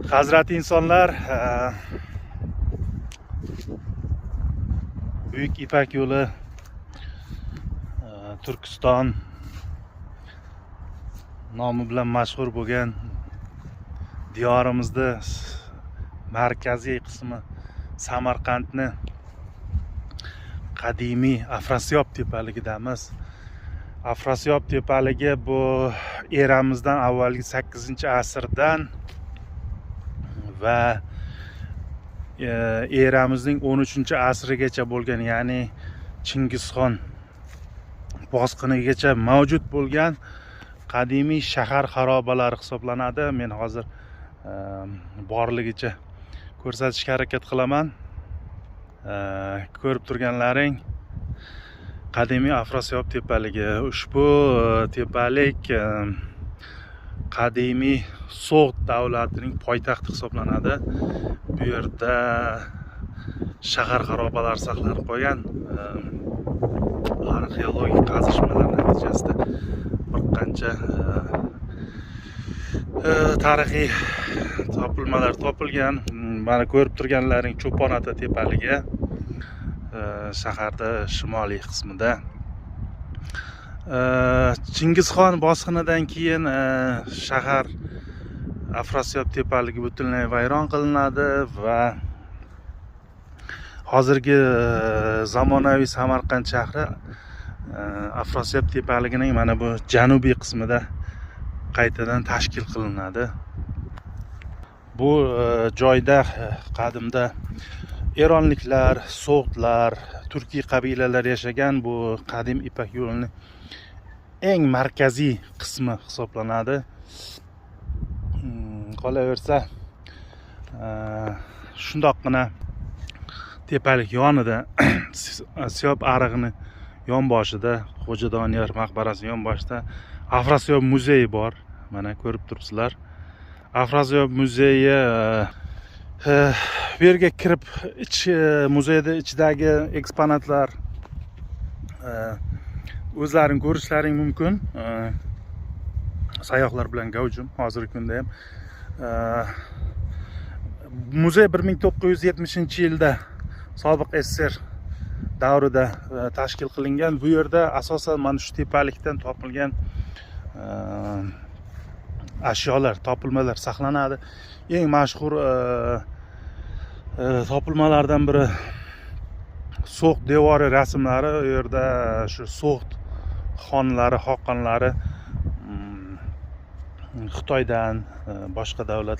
Hazrati insonlar, Buyuk Ipak yo'li, Turkiston nomi bilan mashhur bo'lgan diyorimizda markaziy qismi Samarqandni qadimiy Afrosiyob tepaligidamiz. Afrosiyob tepaligi bu eramizdan avvalgi 8-asrdan va eramizning 13-asrigacha bo'lgan, ya'ni Chingizxon bosqinigacha mavjud bo'lgan qadimiy shahar xarobalari hisoblanadi. Men hozir borligicha ko'rsatishga harakat qilaman. Ko'rib turganlaring qadimiy Afrosiyob tepaligi. Ushbu tepalik qadimiy So'g'd davlatining poytaxti hisoblanadi. Bu yerda shahar xarobalari saqlanib qolgan. Arxeologik qazishmalar natijasida bir qancha tarixiy topilmalar topilgan. Mana ko'rib turganlaring Cho'pon ota tepaligi, shaharda shimoliy qismida. Chingizxon bosqinidan keyin shahar Afrosiyob tepaligi butunlay vayron qilinadi va hozirgi zamonaviy Samarqand shahri Afrosiyob tepaligining mana bu janubiy qismida qaytadan tashkil qilinadi. Bu joyda qadimda eronliklar, so'g'dlar, turkiy qabilalar yashagan. Bu qadim Ipak yo'lini eng markaziy qismi hisoblanadi. Qolaversa, shundoqqina tepalik yonida, Siyob arig'ini yonboshida, Xo'ja Doniyor maqbarasi yonboshida Afrosiyob muzeyi bor. Mana ko'rib turibsizlar. Afrosiyob muzeyi, bu yerga kirib, ich muzeyda ichidagi eksponatlar o'zlaring ko'rishlaring mumkin. Sayyohlar bilan gavjum hozirgi kunda ham. Muzey 1970-yilda sobiq SSR davrida tashkil qilingan. Bu yerda asosan mana shu tepalikdan topilgan ashyolar, topilmalar saqlanadi. Eng mashhur topilmalardan biri So'g'd devoriy rasmlari. U yerda shu So'g'd xonlari, xoqonlari Xitoydan, boshqa davlat